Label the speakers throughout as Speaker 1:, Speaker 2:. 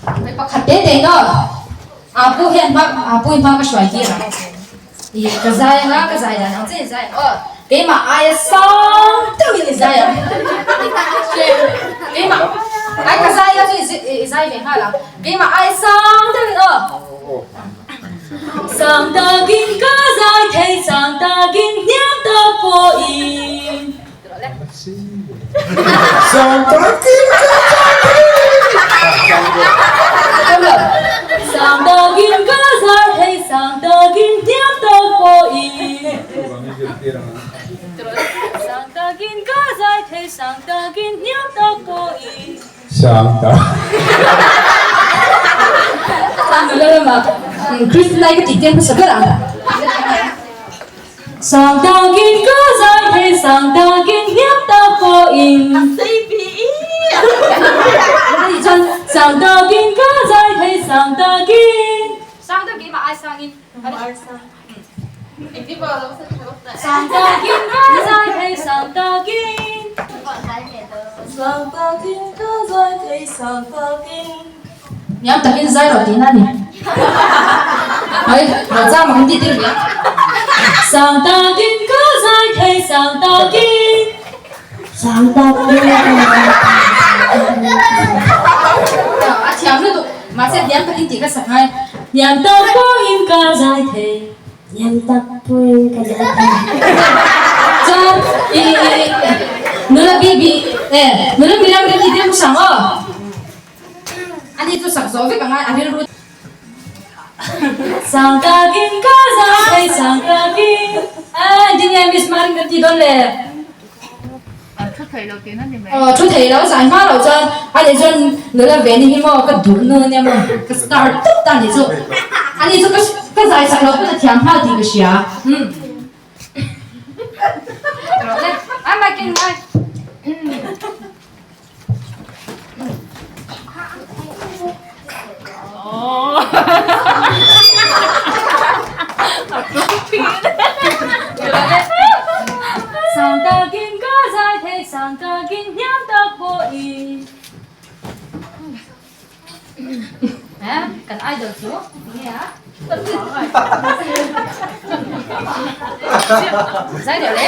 Speaker 1: Hei pakhat te te in aw. Apu hian hma Apu hi hma ka hruai tir ang. Ih ka zai anga ka zai dan ang che in zai ang aw. Keimah aia sang deuhin i zai ang. Keimah ai ka zai la chu i zai ve nghal ang. Keimah aia sang deuhin aw. Sang takin ka zai thei sang takin hniam tak pawhin.
Speaker 2: Sang takin ka zai thei.
Speaker 1: Sang takin ka zai thei sang takin hniam tak pawhin. Sang takin ka zai thei sang takin hniam tak pawhin.
Speaker 2: Sang ta.
Speaker 1: Nula lamah Christina i ka tih tir hmasa ber ang. Sang takin ka zai thei sang takin hniam tak pawhin. Ani chuan sang takin ka zai thei sang takin. Sang takin mah ai sangin. Sang takin ka zai thei sang takin.
Speaker 3: Sang takin ka zai thei sang takin.
Speaker 1: Hniam takin zai rawh tihna a ni. Hai, rawh chang ang tih tir ve a. Sang takin ka zai thei sang takin.
Speaker 3: Sang takin ka zai thei sang takin.
Speaker 1: A thiam lutuk, mahse hniam takin tih ka sak ngai. Hniam tak pawhin ka zai thei.
Speaker 3: Hniam tak pawhin ka zai thei.
Speaker 1: Chuan i nula bibi eh nula miram kan tih tir hmasa ang aw. Ani chu sak zawh vek angai a rilru. Sang takin ka zai thei sang takin eh tinge miss Marin kan ti dawn le.
Speaker 4: Thu thei lo tihna ni mai.
Speaker 1: Aw thu thei lo zai hma loh chuan ani chuan nula ve ni hi maw ka duh nu ania maw ka star tawp ta ni chu. Ani chu ka zai sak loh pawn a thiam nghal tih ka hria. Umm. Ai mai ken ngai. Sang takin ka zai thei sang takin hniam tak pawhin Kan idol chu nge a? Zai deuh le.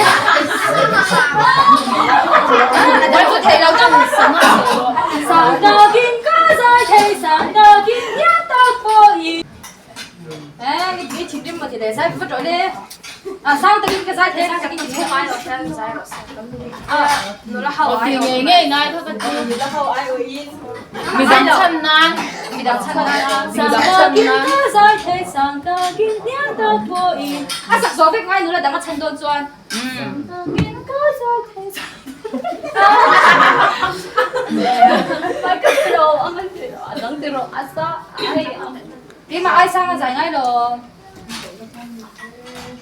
Speaker 1: A dang chu thei lo tak. Sang takin ka zai thei sang takin hian tak pawhin. Eh, i thinrim maw ti le zai vat rawh le. A sang takin ka zai thei sang takin ti ai rawh se zai rawh se. A nula ho ai
Speaker 4: ngei ngei ngai kha ka ti
Speaker 1: nula ho ai in.
Speaker 4: Midang chhan nan
Speaker 1: midang chhan nan
Speaker 4: midang chhan nan
Speaker 1: ka zai thei sang takin hniam tak pawhin. A sak zawh vek ngai nula dang a chhan dawn chuan. Sang takin ka zai thei sang.
Speaker 4: Mai ka ti lo ang an ti rawh a dang ti rawh a sa ai ang.
Speaker 1: Keimah ai sang a zai ngai lo.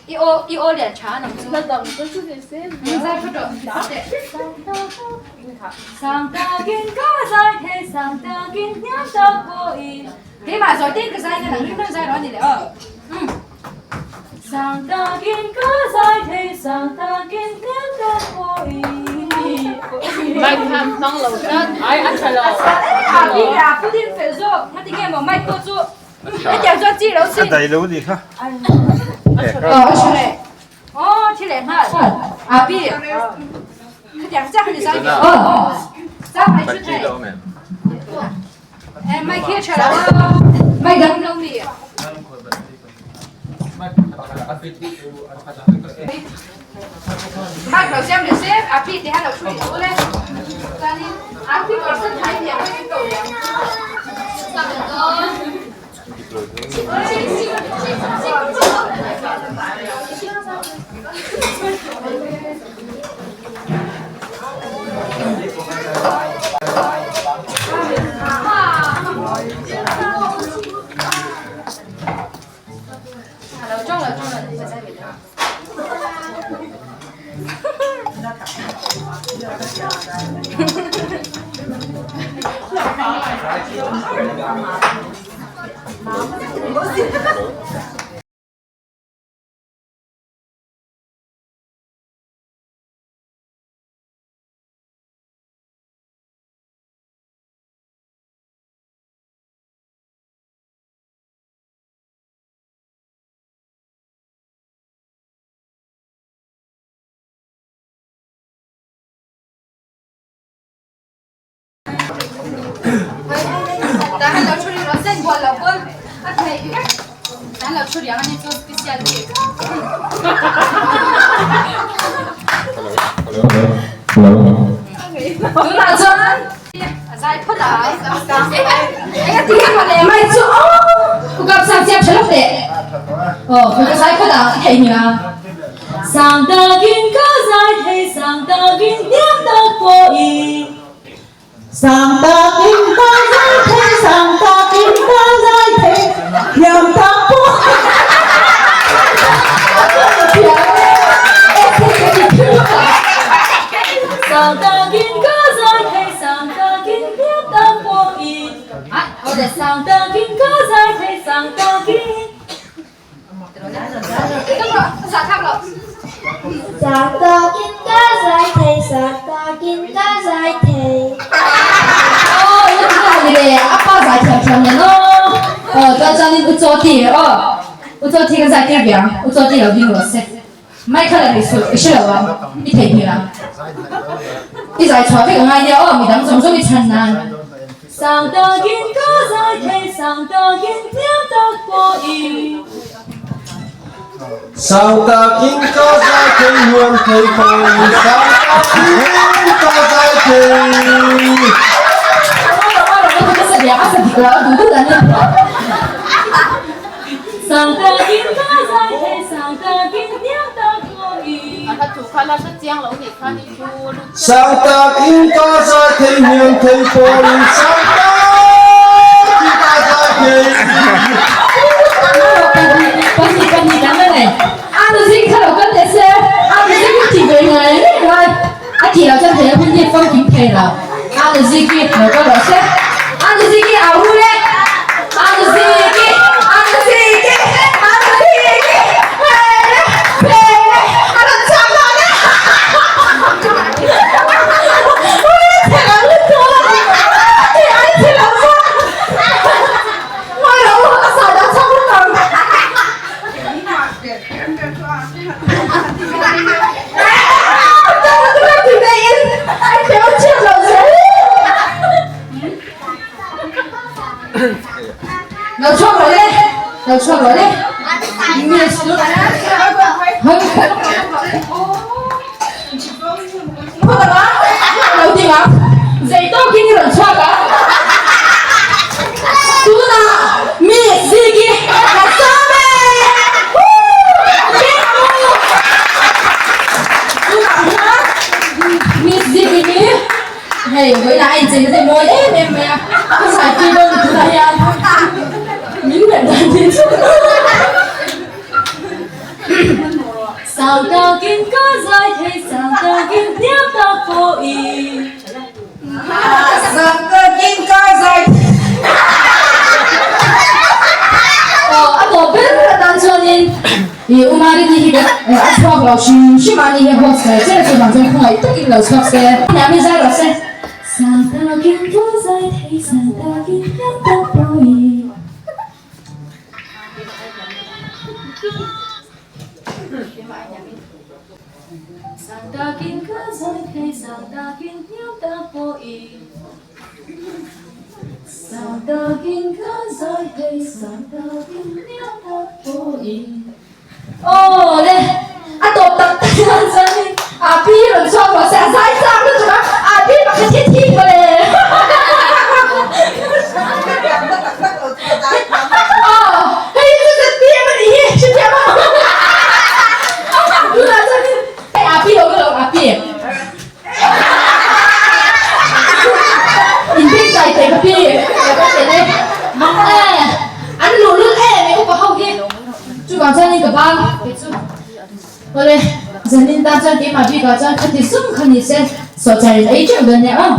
Speaker 1: I aw i aw lian tha nang chu.
Speaker 4: La dang te chu ni se.
Speaker 1: Zai phawt rawh. Sang takin ka zai thei sang takin hniam tak pawhin. Keimah zawi tein ka zai na nang rim reng zai rawh a ni leh aw. Sang takin ka zai thei sang takin hniam tak pawhin.
Speaker 4: Mic kha hmang lo tlat ai a tha lo.
Speaker 1: A pi a pu din fel zawk ngatinge maw mic pawh chu. Hetiang chuan chi lo sin.
Speaker 2: A dai lo ni kha.
Speaker 1: Aw thi leh nghal. A pi. Hetiang chiah kha ni zai ve. Aw. Chang ai chu thei. Eh mic hi a tha lo a. Mic dang lo mi. Mic lo siam leh se a pi te hian lo thu leh u le. Chuanin a pi kawr sen thai hniam vek in ko leh ang. Tahan lo thu ri rawh sen bual lo pawn a theih vek. Tahan lo thu riang a ni chu special bik. Tunah chuan a zai phawt a. Eng a ti hian mawle mai chu aw u kap sang chiam tha lawk teh. Aw ka zai phawt a a theih nia. Sang takin ka zai thei sang takin hniam tak pawhin.
Speaker 5: Sang takin ka zai thei sang takin ka zai thei hniam tak pawh.
Speaker 1: Sang takin ka zai thei sang takin hniam tak pawhin. Sang takin ka zai thei sang takin.
Speaker 6: Sang takin ka zai thei, sang takin ka zai thei.
Speaker 1: Aw i la ni le, a pa zai thiam thiam nen aw. Aw chuan chuanin u chaw ti aw. U chaw ti kan zai tir ve ang, u chaw ti lo ding rawh se. Mai kha la ri suh, i hre lo ang, i theihnghilh ang. I zai chhuah vek a ngai nia aw, midang zawng zawng i chhan nan. Sang takin ka zai thei, sang takin hniam tak pawhin.
Speaker 2: Sang takin ka zai thei, hniam thei pawhin, sang takin ka zai thei.
Speaker 1: Sang takin ka zai thei, sang takin hniam tak pawhin.
Speaker 2: Sang takin ka zai thei hniam thei pawhin sang takin ka zai thei.
Speaker 1: Pahnih pahnih kan la nei. A nu zing kha lo kal teh se, a nu zing hi ti ve ngai ngai. A tih loh chuan thei a hun hi famkim thei lo. A nu zing hi lo kal rawh se. A nu zing hi au ru le. A nu zing hi, a nu zing hi, a nu zing hi. Pele, pele, a rawn chak dawn e. Lo chhuak rawh le, lo chhuak rawh le. Lo ding ang, zei tawkin i rawn chhuak a. Tunah mi Ziggy ka sawm e! Tunah hian Miss Ziggy hi hei vawiinah a incheina te mawi em em mai a, ka zaitir dawn ni tunah hian min melh dan hi chu. Sang takin ka zai thei, sang takin hniam tak pawhin.
Speaker 5: Sang takin ka zai thei.
Speaker 1: Aw, a tawp ber atan chuanin i U Marini hi a chhuak lo hrim hrim a ni hi host ber cher chu vang chuan khawngaih takin lo chhuak se. Hniam hi zai rawh se. Sang takin ka zai thei, sang takin hniam tak pawhin. Sang takin ka zai thei, sang takin hniam tak pawhin. Sang takin ka zai thei, sang takin hniam tak pawhin. Aw le, a tawp tak tak hian chuanin a pi rawn chhuak rawh se, a zai chak lutuk a, a pi pakhat hi thi mawle. Aw, hei hi chu ZPM a nih hi, hrethiam a. Tunah chuanin hei a pi lo ka lo, a pi. Inbeng zai teh ka pi, ka ti le. An luhlul em em upa ho hi. Chuvang chuanin ka bang kei chu awle zanin tan chuan keimah bikah chuan khati sum kha ni se sawhchar in ei teuh dawn nia aw.